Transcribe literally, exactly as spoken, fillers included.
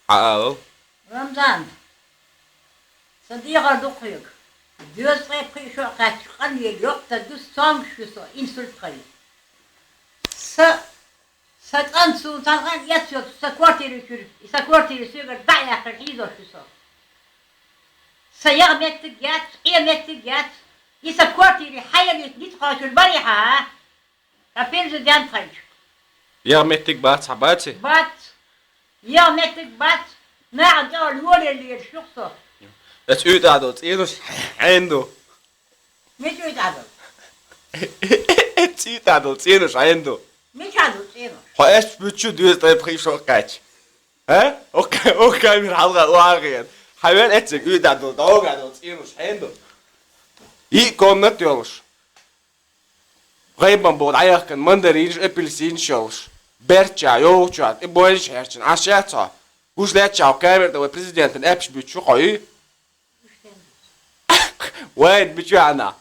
Хьаалал. Рамзан, са дегӀар ду хьоьга. Доьзткъе пхи шо кхаьчча къанвелла йоккха дус цонгаш ю со, инсульт хилла. Са, са цӀен цунца цхьана эццо, са квартире чуьра, и са квартире соьгара дӀа а яьккхина хьийзош ю со. Са ягӀ меттиг яц, Ӏе меттиг яц, и са квартире хьаялийта ницкъ кхоачур барий хьа? Ткъа президент хилча. ЯгӀ меттиг бац хьа, баций? Бац. ЯгӀ меттиг бац. Нагахь тӀехула йолаелла лелаш ю со. Эцу уьйтӀа долу цӀенош хьенан ду? Мича уьйтӀа долу? Эцу уьйтӀа долу цӀенош хьенан ду? Мича ду цӀенош? Хьо эццахь буьтчу доьзткъе пхи шо кхаьчча. А? Окка, окка, мир хьалха, уахьа хьаьн. Хьан вен эцциг уьйтӀа долу, дӀогахь долу цӀенош хьенан ду? Йиъ комнат йолуш. ГӀайбан боху дӀаяхкана мандаринаш, апельсинаш йолуш. Берча, йовхача, и бойнаш хьерчина. Ӏаш яц хьо? Гуш лаьттача хьо камера тӀе вай президентан аьппаш буьтчу хьо и? Вай, бичу хьана?